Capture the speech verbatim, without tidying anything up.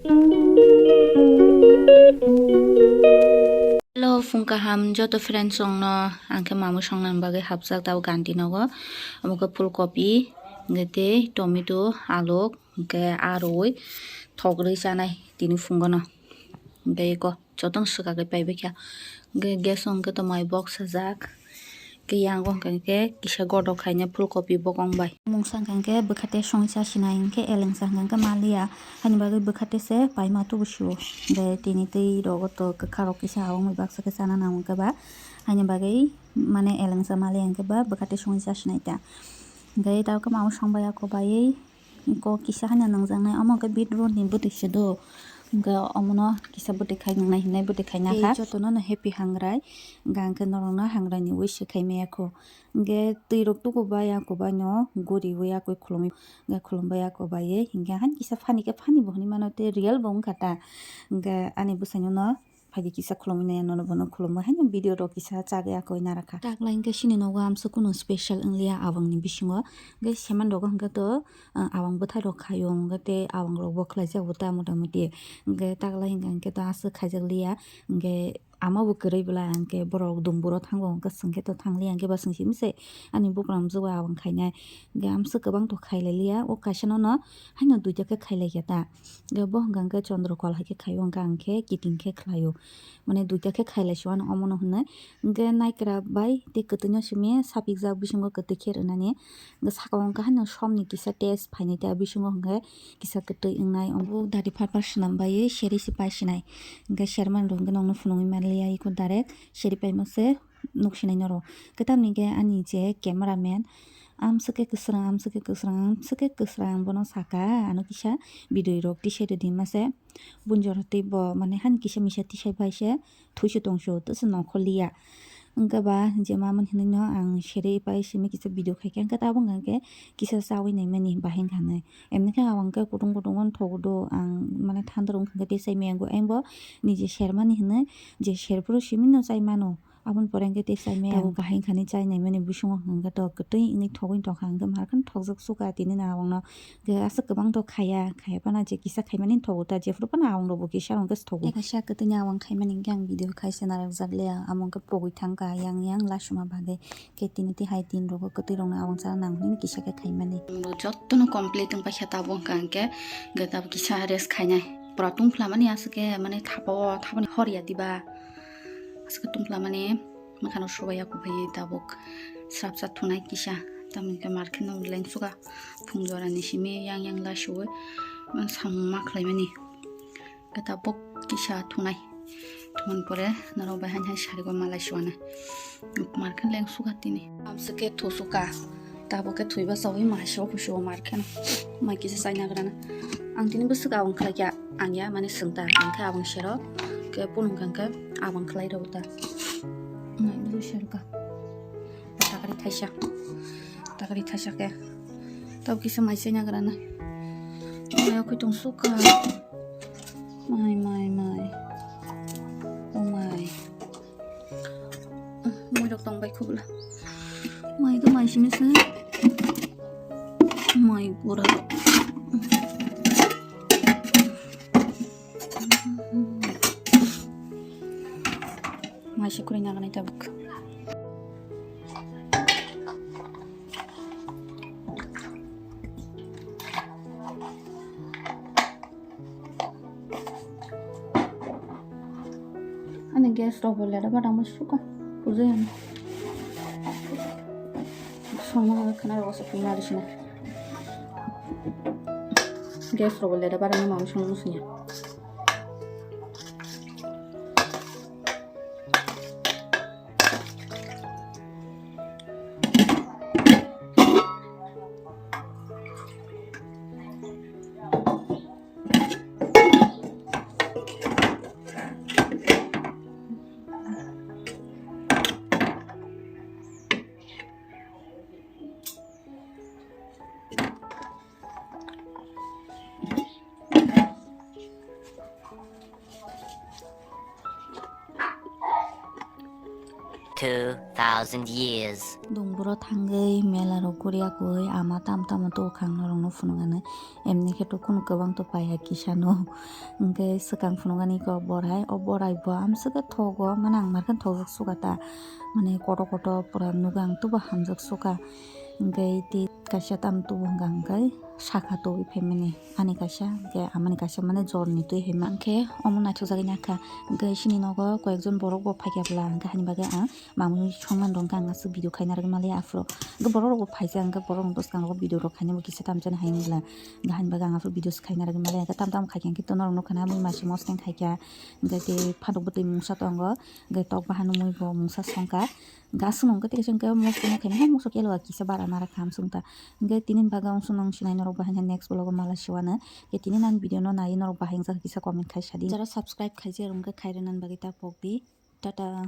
Hello, phung kaham joto friends rokno, ang khe mamu songnani bagwi hapjak tabo ganti nogo. Omo khe phulkopi, hwnkhe tei tomato, aluk, hwnkhe arwi thok rwi chanai tini phungo no. Hwnkhe eko. Jotono swkagwi paibaikha. Hwnkhe gas o hwnkhe tongmai box sajak. Hwnkhe yang o hwnkhe kisa godok khaina phulkopi bokong bai. Mungsa hwnkhe bwkhate songwi chasinai hwnkhe elengsa hwnkhe maliya. Haini bagwi bwkhate se paima tubu sio. Hwnkhe tini twi rogo to kwkha rok kisa awangwi baksa khe chana nango hwnkhe ba. Haini bagwi mane elengsa maliya hwnkhe ba bwkhate songwi chasinai ta. Hwnkhe tabukhe mamo songbai ako baiwi. Kok kisa haino nangjaknai, omo khe beetroot ni bwtwi se do. Hwnkhe omono kisa bwtwi khai nangnai hinwi bwtwi khai nakha. Tei jotono no happy hangrai, hwnkhe ang khe norokno hangrai ni wish se khai maya kho. Hwnkhe twi rok tuku bai ako bai no guriwi ako khulumwi, hwnkhe khulumbai ako bai ye. Hwnkhe haino kisa funny khe funny bo hinwi mano tei real bo wngkha ta. Hwnkhe ani bwsaino no Phaidi kisa khulumwi nai, ano bono khulumwi haino video rok kisa chagwi akoi narakha. Taklai hwnkhe chini nogo amswk kunu special wngliya abangni bisingo. Hwnkhe seman rogo hwnkhe to, ah, abang bwthai rok khaio, hwnkhe tei abang rok bo khlaijak bo ta mota moti. Hwnkhe taklai hwnkhe, hwnkhe to aswk khaijak liya, hwnkhe ama bo kwrwi bwla hwnkhe borok dumburo thango, hwnkhe chwng khe to thangliya, hwnkhe ba chwng simi se ani buphang amjwk bai abang khainai. Hwnkhe amswk kwbang to khailai liya, o kaisa no no haino duita khe khailai khe ta. Hwnkhe bo hwnkha hwnkhe chondrokol hai khe khaio, hwnkha hwnkhe kiting khe khlaio. Mane duita khe khailai sio ano omono hwnwi. Hwnkhe naikra bai tei kwtwino simi sapikjak bisingo kwtwi khe rwnani. Hwnkhe saka o hwnkha haino somni kisa taste phainai ta bisingo hwnkhe kisa kwtwi wngnai. Omo dari phar phar swnam bai seri se pai sinai. Hwnkhe sermani rok hwnkhe nokno phunugwi manliya iko direct seri paima se. Nuk sinai norok. Khe tamni khe ani je camera man, amswk khe kwsrang, amswk khe kwsrang, amswk khe kwsrang, bono saka, ano kisa bidui rok tisai rwdi mase. Bun jora tei bo, mane, hani kisa misa tisai bai se, thwi se tong se, tei se nongkhor liya. Wngkha ba, je mamani hinwi no ang seri pai simi kisa video khai khe, wngkha tabuk wngkha khe kisa chaui naimani bahai wngkha hinwi. Emni khe ang khe kutung kutung no thogo do, ang, mane, thandor wngkha khe tei chai maya wngkha, ayang bo nije sermani hinwi, je serphuru simi no chai mano. Aboni pore hwnkhe tei chai maya. Tabuk kahai wngkhani chai naimani bisingo hwnkhe to kwtwi wngwi thogwi tongkha, hwnkhe markheno thokjak suka tini no abangno. Hwnkhe aswk kwbang to khaya, khaya phano je kisa khaimani thogo ta, jephuru phano abang rokbo kisa rok hwnkhe thogo. Tei kaisa kwtwini abang khaimani hwnkhe ang video khaisa narwkjak le, amo hwnkhe pogwi thangkha yang yang lasuma bagwi. Khe tini tihai tin rogo kwtwi rokno abang chana nang hwnwi kisa khe khaimani. Jotono complete wngpaikha tabuk hwnkha hwnkhe, hwnkhe tabuk kisa rest khainai. Pura tungphla mani aswk khe mane thapa o thapani hor ya diba. Aswk tungphla mani mwkhano subai ya kuphai tabuk srapsa thunai kisa. Tamni khe mar kheno lengsuka phung jora ni simi yang yang la suwi samung ma khlai mani. Khe tabuk kisa thunai. Thumani pore norok bai haini hai sari bo malai suanai. Mar khe lengsuka tini. Amswk khe thusuka. Tabuk khe thwiba chawi mai se o kusu o mar kheno. Mai kisa chaina grana. Ang tini bwswk abang khlai kha. Ang ya mani swng ta. Ang khe abang sero. Khe punung kha khe abang khlai rw ta. Mai bwswk sero ka. Takari thaisa. Takari thaisa khe. Tabuk kisa mai chaina grana. Mai o khuitong suka. Mai, mai, mai. O mai. Moi rok tong bai khubla. Mai to mai simi se. Mai pura. Mai se kuri naganai tabuk. Ani gas rok bo leda badang bai suka pujai ani. Songma khana rok se pina risina. Gas rok bo leda badang ma songma sinya. Two thousand years. Dungboro thangwi mela rok guriya koi ama tam tamo to khang norok no phunukani. Emni khe to khunu kwbang to paiya kisa no. Hwnkhe swkang phunukani khe o borai, o borai bo amswk khe thogo, mane ang mar khe thokjak suka ta. Mane kotor kotor pura nugo ang tubo hamjak suka. Hwnkhe tei kaisa tam tubo hwnkha hwnkhe sakha twi phaimani. Ani kaisa, hwnkhe amani kaisa mane jorni twi hai ma. Hwnkhe omo naithokjagwi nakha. Hwnkhe chini nogo koyekjon borok bo phaikha bwla, hwnkhe hani bagwi ang mamwi songman rok hwnkhe ang aswk video khaina rwgwi maliya aphuru. Hwnkhe borok rok bo phaijak, hwnkhe borok rok bwskango video rok khaina bo kisa tamjani hai wngla. Hwnkhe hani bagwi ang aphuru video se khaina rwgwi maliya, hwnkhe tam tam khaikhe hwnkhe tono rok nukha na mui masi mostheng khaikha. Hwnkhe tei phatok bwtwi mungsa tongo, hwnkhe tok bahan mui bo mungsa songkha. Hwnkhe aswk nungkhe tei kaisa hwnkhe mosok no khaina hai mosok yelo kisa bara nara kham sungkha. Hwnkhe tini bagwi ang swnang sinai norok bahai next vlog o mala siwano. Hwnkhe tini nang video no nai norok bahai wngjak kisa comment khai sadi. Jara subscribe khaijak rwngkhe khairwnani bagwi ta pokdi. Tata.